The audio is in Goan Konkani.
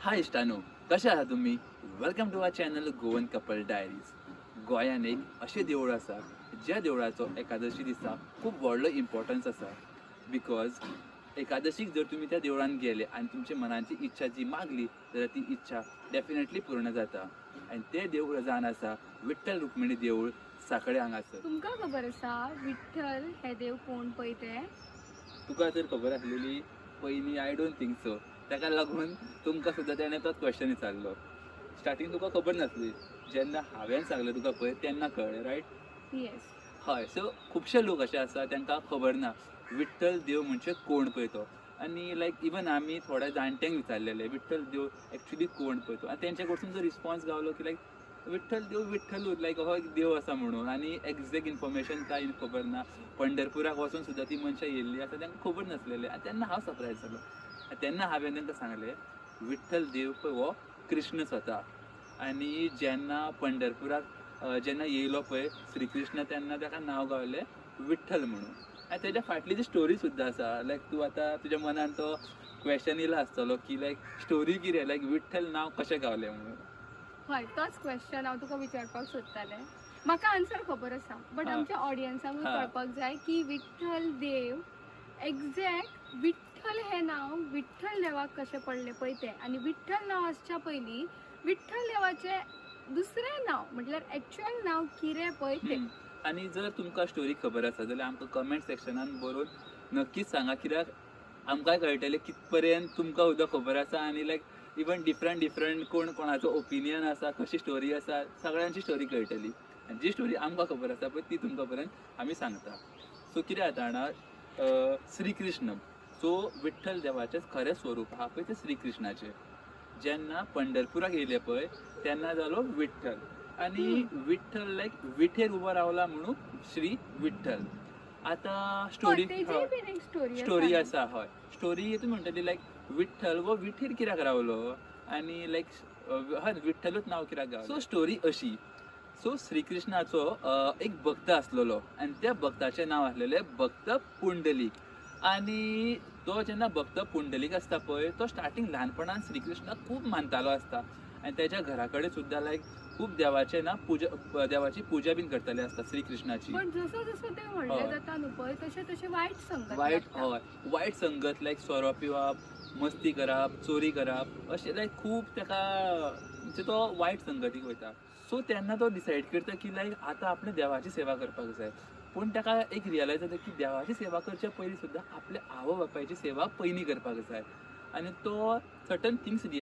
हाय इश्टानो, कशे आसा तुमी? Welcome to our channel Goan couple diaries. गोंयान एक अशें देवूळ आसा ज्या देवळाचो एकादशी दिसा खूब व्हडलो इम्पॉर्टन्स आसा. Because एकादशीक जर तुमी त्या देवळान गेले आनी तुमच्या मनाची इच्छा जी मागली जाल्यार ती इच्छा डेफिनेटली पूर्ण जाता. आनी तें देवूळ जावन आसा विठ्ठल रुक्मिणी देवूळ, साखळे हांगासर. तुमकां खबर आसा विठ्ठल हे देव कोण पळय ते? तुका तर खबर आसलेली पयलीं? I don't think so. ताका लागून तुमकां सुद्दां तेणें तोच क्वेश्चन विचारलो. स्टार्टींग तुका खबर नासली, जेन्ना हांवें सांगलें तुका पळय तेन्ना कळ्ळें, रायट? येस. हय. सो खुबशे लोक अशे आसा तांकां खबर ना विठ्ठल देव म्हणजे कोण पळय तो. आनी लायक इवन आमी थोड्या जाणट्यांक विचारलेले विठ्ठल देव एक्चुली कोण पळय तो, आनी तेंच्या कडसून जो रिस्पॉन्स गावलो की लायक विठ्ठल देव विठ्ठलूच, लायक हो एक देव आसा म्हणून. आनी एग्जॅक्ट इन्फॉर्मेशन कांय खबर ना. पंढरपुराक वचून सुद्दां ती मनशां येयल्ली आसा, तांकां खबर नासलेलें. आनी तेन्ना हांव सरप्रायज जालो. आनी तेन्ना हांवें तांकां सांगलें विठ्ठल देव पळय हो कृष्ण स्वता. आनी जेन्ना पंढरपुराक जेन्ना येयलो पळय श्रीकृष्ण, तेन्ना ताका नांव गावलें विठ्ठल म्हणून. आनी तेज्या फाटली जी स्टोरी सुद्दां आसा, लायक तूं आतां तुज्या मनान तो क्वेश्चन येयला आसतलो की लायक स्टोरी कितें, लायक विठ्ठल नांव कशें गावलें म्हणून. हय, तोच क्वेश्चन हांव तुका विचारपाक सोदतालें. म्हाका आन्सर खबर आसा, बट आमच्या ऑडियन्सांकूय कळपाक जाय की विठ्ठल देव एग्जॅक्ट विठ्ठल हें नांव विठ्ठल देवाक कशें पडलें पळय तें. आनी विठ्ठल नांव आसच्या पयलीं विठ्ठल देवाचें दुसरें नांव म्हटल्यार एक्चुअल नांव कितें पळय तें. आनी जर तुमकां स्टोरी खबर आसा जाल्यार आमकां कमेंट सेक्शनान बरोवन नक्कीच सांगा, कित्याक आमकांय कळटलें कित पर्यंत तुमकां सुद्दां खबर आसा. आनी लायक इवन डिफरंट डिफरंट कोण कोणाचो ओपिनियन आसा, कशी स्टोरी आसा, सगळ्यांची स्टोरी कळटली. आनी जी स्टोरी आमकां खबर आसा पळय ती तुमकां पर्यंत आमी सांगता. सो कितें जाता जाणा, श्रीकृष्ण सो विठ्ठल देवाचें खरें स्वरूप आहा पळय तें श्रीकृष्णाचें. जेन्ना पंढरपुराक येयले पळय तेन्ना जालो विठ्ठल. आनी विठ्ठल लायक विठेर उबो रावला म्हणून श्री विठ्ठल. आतां स्टोरी स्टोरी आसा. हय, स्टोरी तूं म्हणटली लायक विठ्ठल वो विठेर कित्याक रावलो आनी लायक हय विठ्ठलूच नांव कित्याक गावलें. सो स्टोरी अशी, सो श्रीकृष्णाचो एक भक्त आसलेलो आनी त्या भक्ताचें नांव आसलेलें भक्त पुंडलीक. आनी तो जेन्ना भक्त पुंडलीक आसता पळय तो स्टार्टींग ल्हानपणान श्रीकृष्णाक खूब मानतालो आसता. आनी तेज्या घरा कडेन सुद्दां लायक खूब देवाचे ना पुजा, देवाची पुजा बीन करताले आसता श्रीकृष्णाची. पण जसो जसो ते व्हडले जाता न्हू पळय तशें तशें वायट संगत, वायट हय वायट संगत लायक सोरो पिवप, मस्ती करप, चोरी करप, अशें लायक खूब ताका म्हणजे तो वायट संगतीक वयता. सो तेन्ना तो डिसायड करता की लायक आतां आपणें देवाची सेवा करपाक जाय. पूण ताका एक रियलायज जाता की देवाची सेवा करच्या पयलीं सुद्दां आपल्या आवय बापायची सेवा पयलीं करपाक जाय. आनी तो सर्टन थिंग्स